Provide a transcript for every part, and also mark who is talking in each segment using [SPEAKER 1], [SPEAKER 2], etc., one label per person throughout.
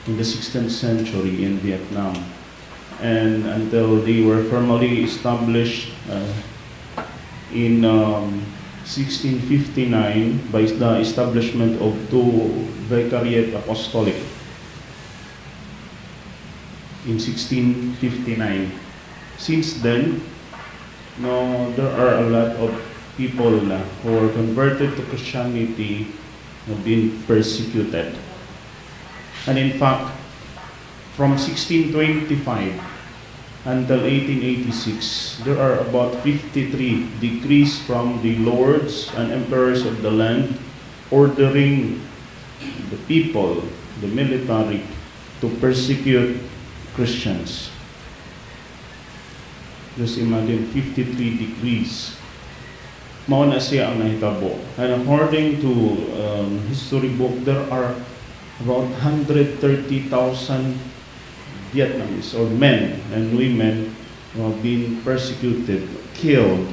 [SPEAKER 1] in the 16th century in Vietnam. And until they were formally established in 1659 by the establishment of two vicariate apostolic in 1659. Since then, no, there are a lot of people na who are converted to Christianity have been persecuted. And in fact, from 1625 until 1886, there are about 53 decrees from the lords and emperors of the land ordering the people, the military, to persecute Christians. Just imagine, 53 decrees. Mao na siya ang nahitabo. And according to history book, there are about 130,000 Vietnamese or men and women who have been persecuted, killed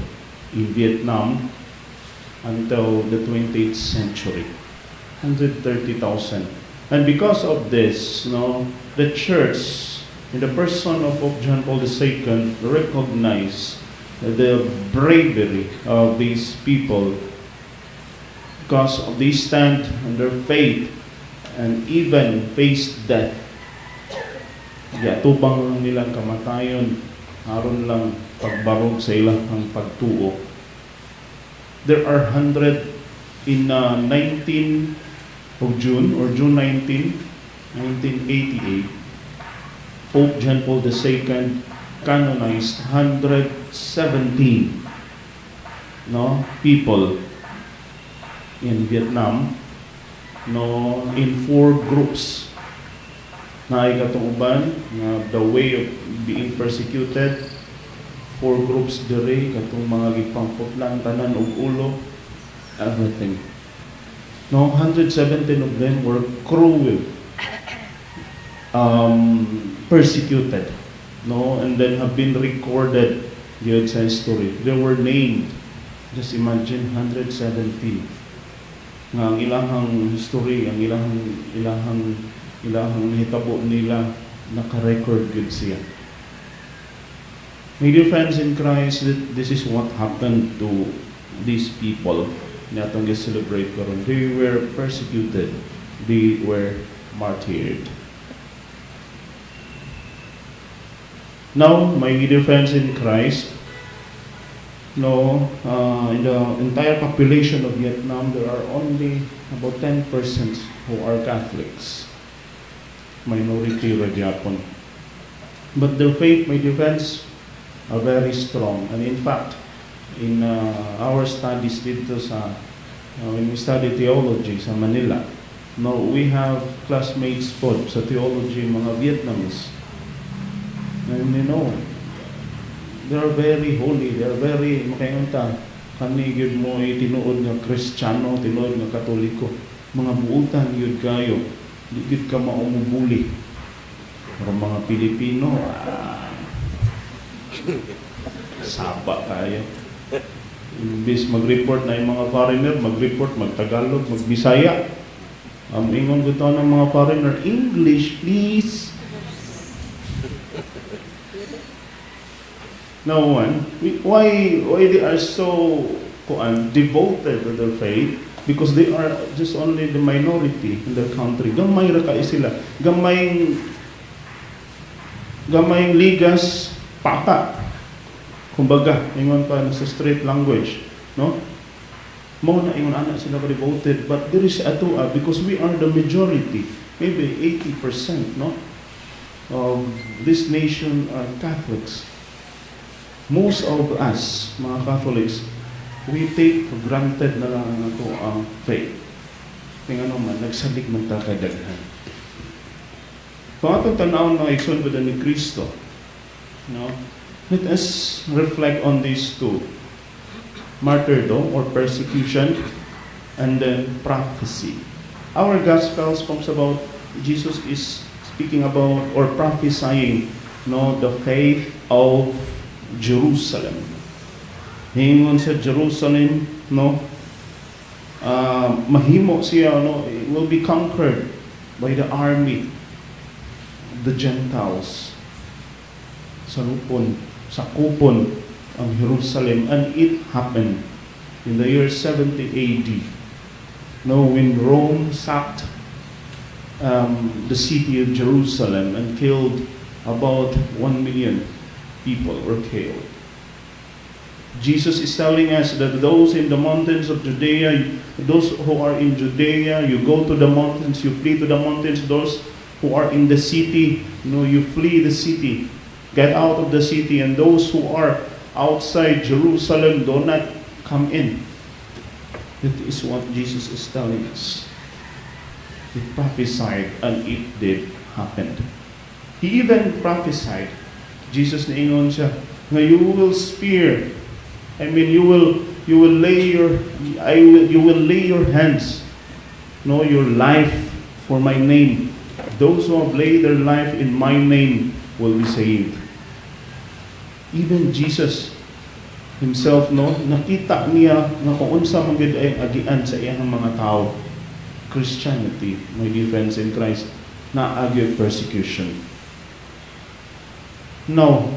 [SPEAKER 1] in Vietnam until the 20th century. 130,000. And because of this, no, the church, in the person of Pope John Paul II, recognized the bravery of these people because they stand on their faith and even face death. Giatubang nilang kamatayon aron lang pagbarog sa ilang pagtuo. There are 100 in 19 of June or June 19, 1988, Pope John Paul II canonized 117, no, people in Vietnam, no, in four groups na katong uban nga the way of being persecuted, four groups dire, katong mga gipangputlan tanan og ulo, everything, no. 117 of them were cruel persecuted, no, and then have been recorded gyud sa history. They were named. Just imagine, 117 nga ang ilahang history, ang ilahang nahitabo nila, naka-record gyud siya. My dear friends in Christ, this is what happened to these people na atong celebrate karon. They were persecuted. They were martyred. Now, my dear friends in Christ, no, in the entire population of Vietnam, there are only about 10% who are Catholics. Minority ra gyapon. But their faith, my dear friends, are very strong. And in fact, in our studies dito sa, when we study theology sa Manila, no, we have classmates po sa theology, mga Vietnamese. And they are very holy, they are very, makaingon ta, kani gyud mo ay tinuod nga Kristiyano, tinuod nga Katoliko. Mga buutan gyud kayo, di gyud ka maumubuli. Pero mga Pilipino, ah, saba kayo. Imbis mag-report na yung mga foreigner, mag-report, mag-Tagalog, mag-Bisaya. Ang ingon ko ng mga foreigner, "English, please." No one. Why they are so kuan, devoted to their faith? Because they are just only the minority in their country. Gamay ra kay sila. Gamay ligas paka. Kumbaga, ingon pa na sa street language, no? Mao na ingon ana sila ka devoted, but there is ato because we are the majority, maybe 80%, no, of this nation are Catholics. Most of us, mga Catholics, we take for granted na lang ang ato ang faith. Tingnan man, nagsalig man ta kay daghan. Kung atong tan-awon, mga igsoon ba ni Kristo, no? Let us reflect on these two. Martyrdom or persecution and then prophecy. Our gospel speaks about Jesus is speaking about or prophesying, no, the faith of Jerusalem. Hingon sa Jerusalem, no, mahimo siya, no, it will be conquered by the army. the Gentiles. Salupon, sakupon ang Jerusalem, and it happened in the year 70 AD. No, when Rome sacked the city of Jerusalem and killed about 1 million people were killed. Jesus is telling us that those in the mountains of Judea, those who are in Judea, you go to the mountains, you flee to the mountains. Those who are in the city, you flee the city. Get out of the city. And those who are outside Jerusalem, do not come in. That is what Jesus is telling us. He prophesied and it did happen. He even prophesied. Jesus, niingon siya nga you will spear. I mean, you will lay your I will you will lay your hands, no, your life for my name. Those who have laid their life in my name will be saved. Even Jesus himself, no, nakita niya nga kung unsa man gyud ay agian sa iyang mga tao. Christianity, my dear friends in Christ, naa gyud persecution. Now,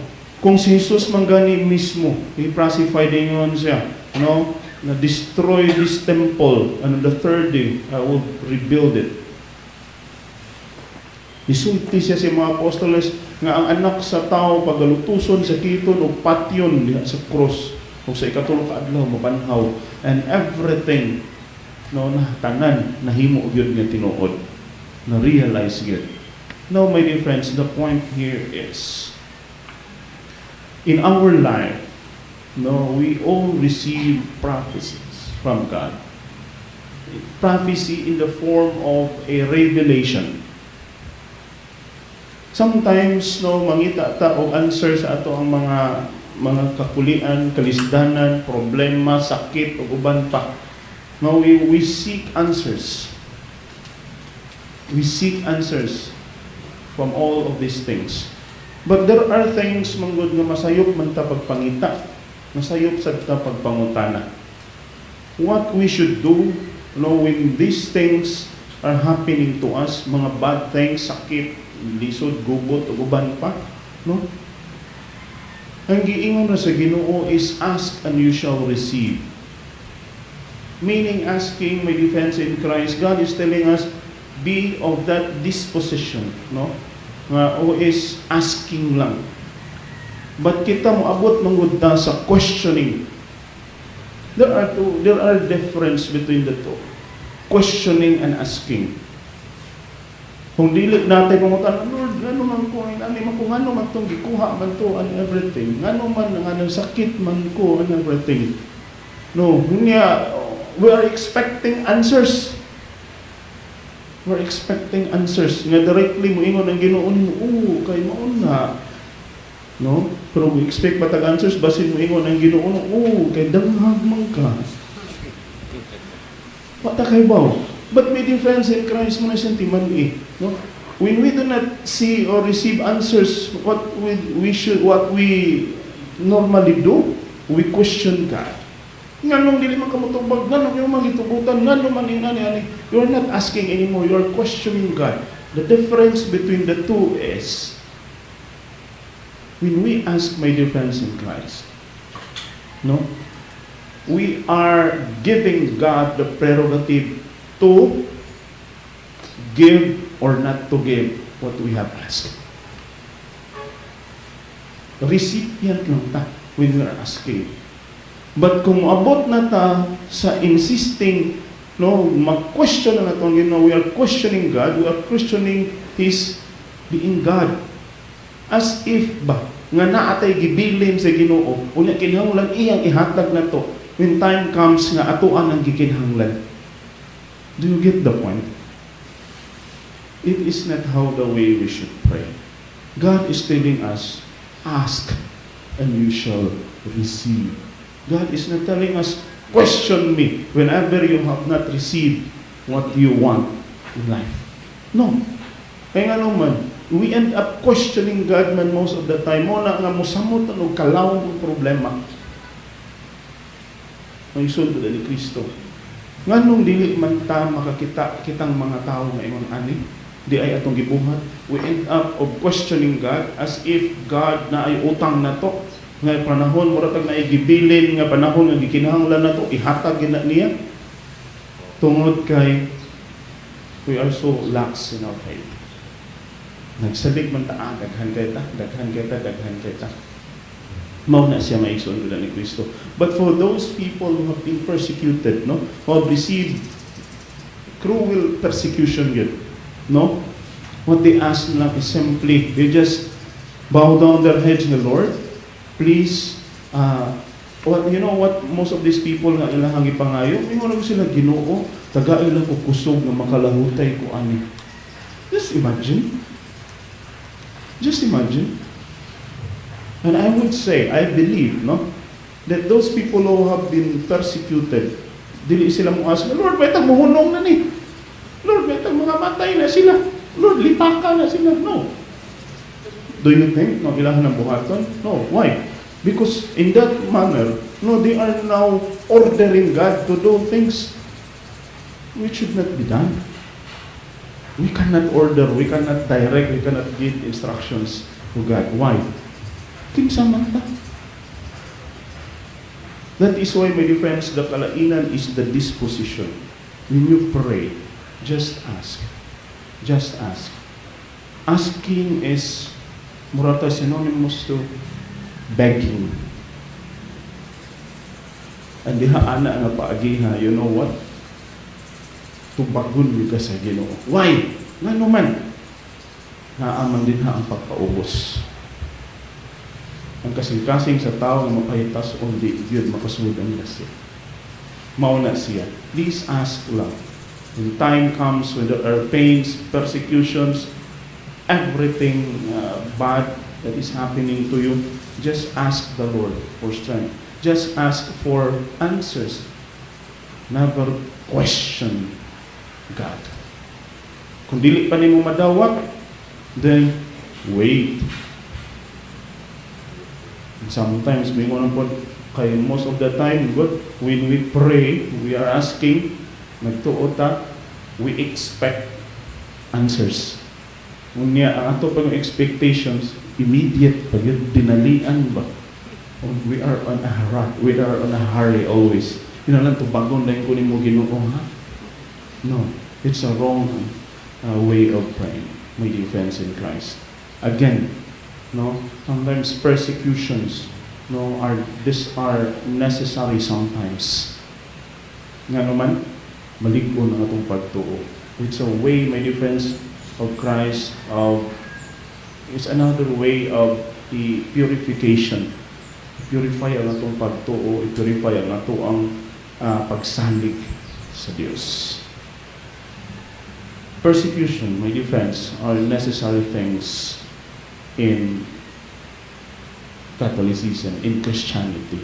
[SPEAKER 1] kung si Jesus man gani mismo, he prophesied, ingon siya, no, na "Destroy this temple and on the third day I will rebuild it." Nisulti siya sa mga apostoles nga ang Anak sa Tao pagalutuson, sakiton ug patyon diha sa cross ug sa ikatulo ka adlaw mabanhaw, and everything, no, na tanan nahimo gyud nga tinuod, na realize gyud. Now, my dear friends, the point here is, in our life, no, we all receive prophecies from God, prophecy in the form of a revelation. Sometimes, no, mangita ta og answer sa ato ang mga kakulian, kalisdanan, problema, sakit ug uban pa. No, we seek answers. We seek answers from all of these things. But there are things manggod nga masayop man ta pagpangita. Masayop sad ta pagpangutana. What we should do, no, when these things are happening to us, mga bad things, sakit, lisod, gubot, ug uban pa, no? Ang giingon na sa Ginoo is, "Ask and you shall receive." Meaning asking, my dear friends in Christ, God is telling us, be of that disposition, no? Nga who is asking lang. But kita moabot manggod ta sa questioning. There are difference between the two. Questioning and asking. Kung dili natin pangutan, "Lord, ngano man ko, ani man ko, ngano man tong gikuha man to and everything. Ngano man nga sakit man ko and everything." No, niya, we are expecting answers. We're expecting answers. Nga directly mo ingon ang Ginoo mo, "Oh, kay mao na." No? Pero we expect pa tag answers, basin mo ingon ang Ginoo, "Oh, kay danghag man ka." Wa ta kahibaw. But my dear friends in Christ, mao na siyang timan-i. No? When we do not see or receive answers, what we normally do, we question God. Nganong dili man ka motubag, nganong imo man gitugutan, ngano man ini ani. You're not asking anymore, you're questioning God. The difference between the two is, when we ask, my dear friends in Christ, no, we are giving God the prerogative to give or not to give what we have asked. Recipient lang ta when we are asking. But kung moabot na ta sa insisting, no, mag-question na nato, we are questioning God, we are questioning His being God. As if ba, nga naa tay gibilin sa Ginoo, unya kinahanglan iyang ihatag na to when time comes nga atoan ang gikinahanglan. Do you get the point? It is not how the way we should pray. God is telling us, "Ask and you shall receive." God is not telling us, "Question me whenever you have not received what you want in life." No. Kaya nga naman, we end up questioning God man most of the time. Mao na nga musamot og kalawom ang problema. Mga igsoon ni Kristo. Nganong dili man ta makakita kitang mga tao nga ingon ani? Diay atong gibuhat. We end up of questioning God as if God naay utang nato. Nga panahon, mura tag naay gibilin nga panahon nga gikinahanglan nato, ihatag gyud na niya. Tungod kay we are so lax in our faith. Nagsalig man ta, ah, daghan kay ta, daghan kay ta, daghan kay ta. Mao na siya, mga igsoon ni Kristo. But for those people who have been persecuted, no, who have received cruel persecution yun, no, what they ask lang is simply, they just bow down their heads to the Lord, please, what, you know what most of these people nga ilahang ipangayo, mingon sila, "Ginoo, tagai lang ko kusog nga makalahutay ko ani." Just imagine. Just imagine. And I would say, I believe, no, that those people who have been persecuted, dili sila mo ask, "Lord, baitang muhunong na ni. Lord, baitang mga matay na sila. Lord, lipaka na sila." No. Do you think, no, ilahan ang buhaton? No. Why? Because in that manner, no, they are now ordering God to do things which should not be done. We cannot order, we cannot direct, we cannot give instructions to God. Why? Kinsa man ta? That is why, my dear friends, the kalainan is the disposition. When you pray, just ask. Just ask. Asking is murata synonymous to begging. And diha ana nga paagiha, you know what? Tubagon gyud ka sa Ginoo. Why? Ngano man? Naa man dinha ang pagpaubos. Ang kasing-kasing sa tao nga mapahitas-on, di gyud makasulod ang siya. Mao na siya. Please ask lang. When time comes when there are pains, persecutions, everything bad that is happening to you, just ask the Lord for strength. Just ask for answers. Never question God. Kung dili pa nimo madawat, then wait. And sometimes, may lang po, kay most of the time, good, when we pray, we are asking, nagtuo ta, we expect answers. Unya, ang ato pang expectations, immediate pa yun, dinalian ba? Oh, we are on a hurry, we are on a hurry always. Yun na lang, tubagon na yung kunin mo Ginoo, ha? No, it's a wrong way of praying, my dear friends in Christ. Again, no, sometimes persecutions, no, are this are necessary sometimes. Nga naman, malig-on ang atong pagtuo. It's a way, my dear friends of Christ, of it's another way of the purification. Purify ang atong pagtuo, i-purify ang atoang pagsalig sa Dios. Persecution, my dear friends, are necessary things in Catholicism, in Christianity.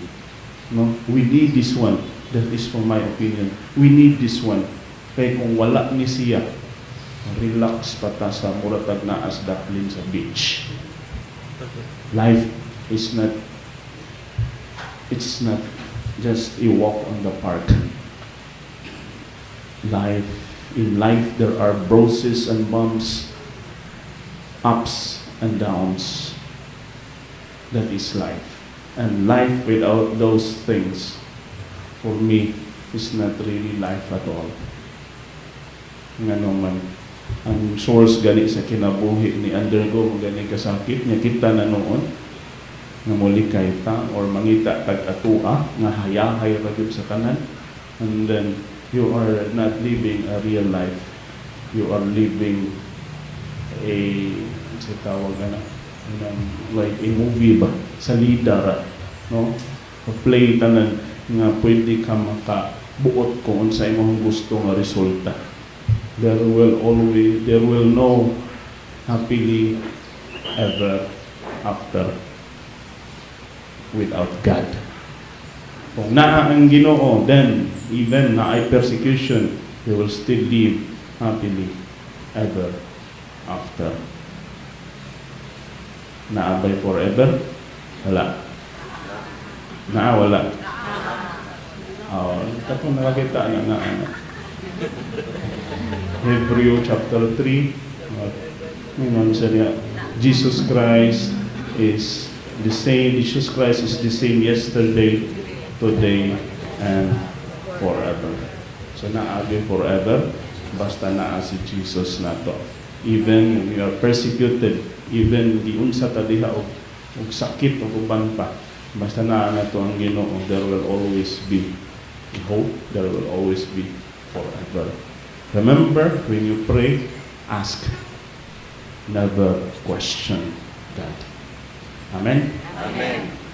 [SPEAKER 1] No? We need this one. That is for my opinion. We need this one. Kaya kung wala ni siya, relax pa ta sa muratag naa sa daplin sa beach. Life is not, it's not just a walk on the park. Life, in life there are bruises and bumps, ups and downs. That is life. And life without those things, for me, is not really life at all. Ngano man, ang source gani sa kinabuhi ni undergo mo gani kasakit nya kita na noon nga molikay ta or mangita tag atua nga hayahay ra gyud sa tanan, and then you are not living a real life, you are living a, sa tawag ana ng like a movie ba, sa ra, no, play tanan nga pwede ka makabuot kung unsa imong gusto nga resulta. There will no happily ever after without God. Kung naa ang Ginoo, then even naay persecution, you will still live happily ever after. Naa bay forever? Wala. Naa, wala? Oh, katong nakakita na na ano. Hebreo chapter 3, Ngayon siya niya, Jesus Christ is the same. Jesus Christ is the same yesterday, today, and forever. So naagi forever, basta naa si Jesus nato. Even when we are persecuted, even giunsa ta diha og sakit o uban pa, basta naa nato ang Ginoo, there will always be hope, there will always be forever. Remember, when you pray, ask. Never question God. Amen?
[SPEAKER 2] Amen.